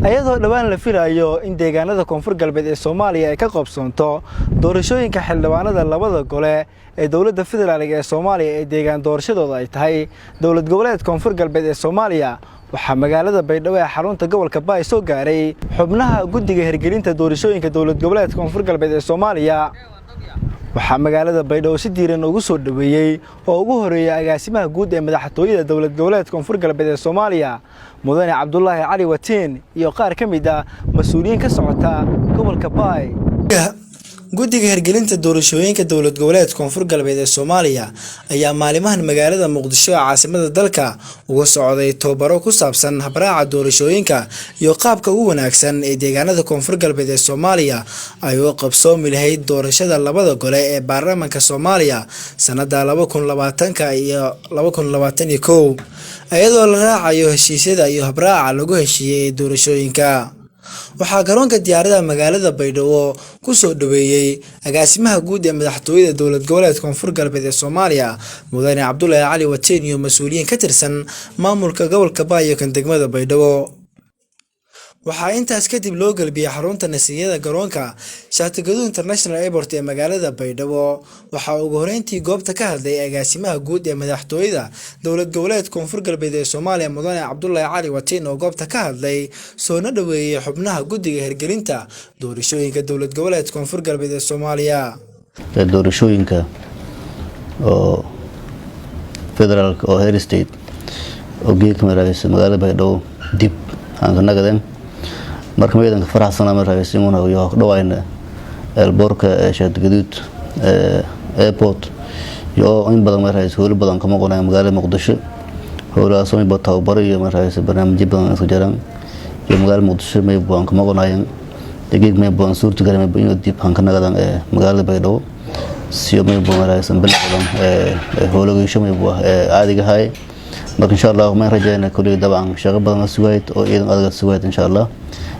Iyadoo dhowaan la filayo in deegaanada Koonfur Galbeed ee Soomaaliya ay ka qoobsoonto doorashooyinka xildhibaanada labada gole ee dowladda federaalk ee Soomaaliya ee deegaan doorashadooda ay tahay dowlad goboleed Koonfur Galbeed ee Soomaaliya, waxaa magaalada Baydhabo ee xarunta gobolka Baay soo gaaray xubnaha guddiga hirgelinta doorashooyinka dowlad goboleedka Koonfur Galbeed ee Soomaaliya. Waxaa magaalada Baydhabo si diiran ugu soo dhoweeyey oo ugu horeeyay agaasimaha guud ee madaxtooyada dowlad goboleedka Koonfur Galbeed ee Soomaaliya, Mudane Cabdulaahi Cali Watiin, iyo qaar ka mid ah mas-uuliyiin ka socota gobolka Baay. Guddiga hirgelinta doorashooyinka dowlad goboleedka Koonfur Galbeed ee Soomaaliya ayaa maalimahan magaalada Muqdisho ee caasimada dalka uga socday tababaro ku saabsan habraaca doorashooyinka iyo qaabka ugu wanaagsan ee deegaanada Koonfur Galbeed ee Soomaaliya ay uga qabsoomi lahayd doorashada labada gole ee baarlamaanka Soomaaliya sanada 2020-ka iyo 2021, iyadoo la raacayo heshiisyada iyo habraaca lagu heshiiyey ee doorashooyinka. Waxaa garoonka diyaaradaha magaalada Baydhabo ku soo dhoweeyey agaasimaha guud ee madaxtooyada dowlad goboleedka Koonfur Galbeed ee Soomaaliya, Mudane Cabdulaahi Cali Watiin, iyo mas-uuliyiin ka tirsan maamulka gobolka Baay iyo kan degmada Baydhabo. Waxaa intaas kadib loo galbiyey xarunta nasiiyada garoonka Shaatigaduud International Airport ee magaalada Baydhabo. Waxaa ugu horeyntii goobta ka hadlay agaasimaha guud ee madaxtooyada dowlad goboleedka Koonfur Galbeed ee Soomaaliya, Mudane Cabdulaahi Cali Watiin, oo goobta ka hadlay soona dhoweeyey xubnaha guddiga hirgelinta doorashooyinka dowlad goboleedka Koonfur Galbeed ee Soomaaliya. Doorashooyinka oo federaalka oo heer state oo geedka maraaysa magaalada Baydhabo dib aan ka nagadeen. Marka meedanka faraxsana maraaysa inuu iyo dhawayna airportka Shaatigaduud Airport iyo in badan maraaysa howlo badan kama qonay magaalada Muqdisho. Howlahaas oo tababaro iyo maraaysa barnaamijyo badan isku jiraan iyo magaalada Muqdisho may baan kama qonayeen degeeg may baan suurtagal may inuu dib aan ka nagadaan magaalada Baydhabo siyo may baan maraaysa bilowdan howlagiisho may buu caadiga ahay. Marka insha Allah ma rajaynaa kulli dabcan shaqo badan la sugayd oo iidan adag sugayd. Insha Allah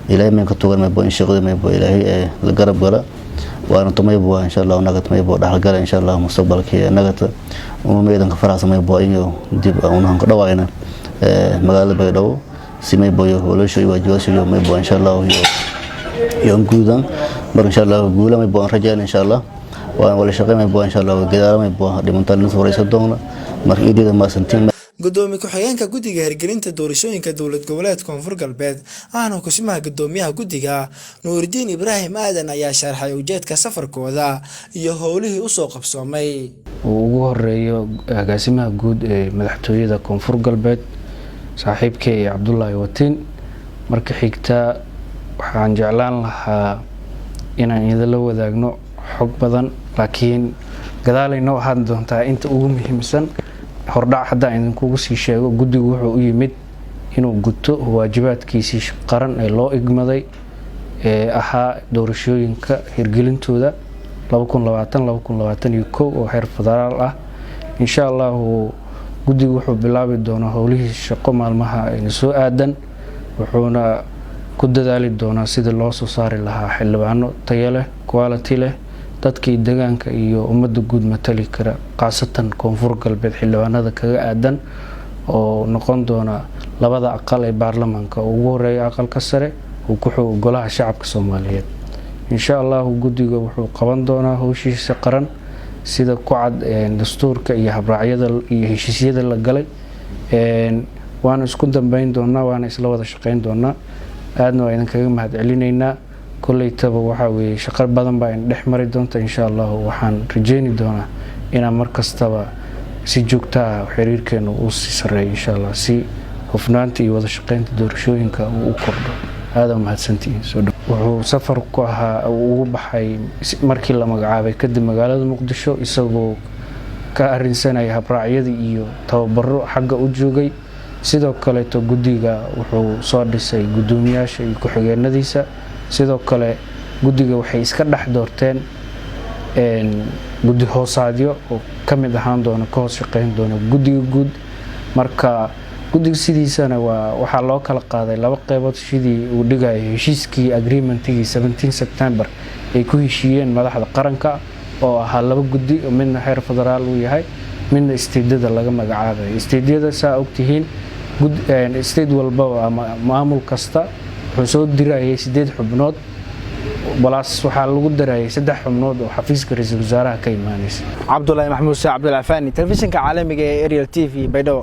Ilaahay may ka tugan may buu in shaqada may buu Ilaahay la garab gala waana tumay buu insha Allah nagat may buu dhaxal gala insha Allah mustaqbalkii nagata uma meedan ka faraxsan may buu inuu dib unahan ka dhawaayna magaalada Baydhabo si may buu howlasho iyo waajibaasho may buu insha Allah iyo guudan. Marka insha Allah guula may buu rajaynaa insha Allah waan wala shaqeyn may buu insha Allah gadaal may buu dhimantaan wareysan doona. Marka iideeda maasantiin. Gudoomiye ku-xigeenka guddiga hirgelinta doorashooyinka dowlad goboleedka Koonfur Galbeed, ahna kusimaha gudoomiyaha guddiga, Nuuridiin Ibraahim Aadan, ayaa sharxay ujeedka safarkooda iyo howlihii usoo qabsoomay. Uu ugu horeeyo agaasimaha guud ee madaxtooyada Koonfur Galbeed, saaxiibkey Cabdulaahi Watiin. Marka xigta, waxaan jeclaan lahaa inaan idinla wadaagno xog badan, laakiin gadaalay noo ahaan doontaa. Inta ugu muhiimsan hordhac haddaan idinkugu sii sheego, guddigu wuxuu u yimid inuu guto waajibaadkiisii qaran ee loo igmaday ee ahaa doorashooyinka hirgelintooda oo heer federaal ah. Insha Allahu guddigu wuxuu bilaabi doonaa howlihii shaqo maalmaha ayna soo aadan, wuxuuna ku dadaali doonaa sidii loo soo saari lahaa xildhibaano tayo leh, quality leh, dadkii deegaanka iyo ummadda guud matali kara, khaasatan Koonfur Galbeed xildhibaanada kaga aadan oo noqon doona labada aqal ee baarlamaanka, oo ugu horeeya aqalka sare uu ku xogo Golaha Shacabka Soomaaliyeed. Insha Allahu guddiga wuxuu qaban doonaa howshiisa qaran sida ku cad dastuurka iyo habraacyada iyo heshiisyada la galay. Waana isku dambeyn doonaa, waana isla wada shaqeyn doonaa. Aadna waa idinkaga mahad celinaynaa. Kolleytaba waxaa weeye shaqo badan baa in dhex mari doonta insha Allahu. Waxaan rajeyni doonaa inaan mar kastaba si joogta ah xiriirkeenu uu sii sareeyo insha Allah, si hufnaanta iyo wada shaqeynta doorashooyinka uu u kordho. Aada mahadsantihiin. Soo wuxuu safar ku ahaa uu ugu baxay markii la magacaabay kadib magaalada Muqdisho, isagoo ka arinsanaya habraacyadii iyo tababaro xagga u joogay. Sidoo kaleeto guddiga wuxuu soo dhisay guddoomiyaasha iyo ku-xigeenadiisa. Sidoo kale guddiga waxay iska dhex doorteen guddi hoosaadyo oo ka mid ahaan doona, ka hoos shaqeyn doona guddiga guud. Marka guddiga sidiisana waa waxaa loo kala qaaday laba qeybood, sidii uu dhigayay heshiiskii agreementigii 17 September ay ku heshiiyeen madaxda qaranka, oo ahaa laba guddi oo midna heer federaal uu yahay, midna stateyada laga magacaabayo. Stateyada saa ogtihiin, state walbaba ama maamul kasta Wuxuu soo dirayay 8 xubnood, plus waxaa lagu darayay 3 xubnood oo xafiiska ra-iisul wasaaraha ka imaanaysa. Cabdulaahi Maxamuud Saa Cabdulcafaani, telefishinka caalamiga ee Ariel TV, Baydhabo.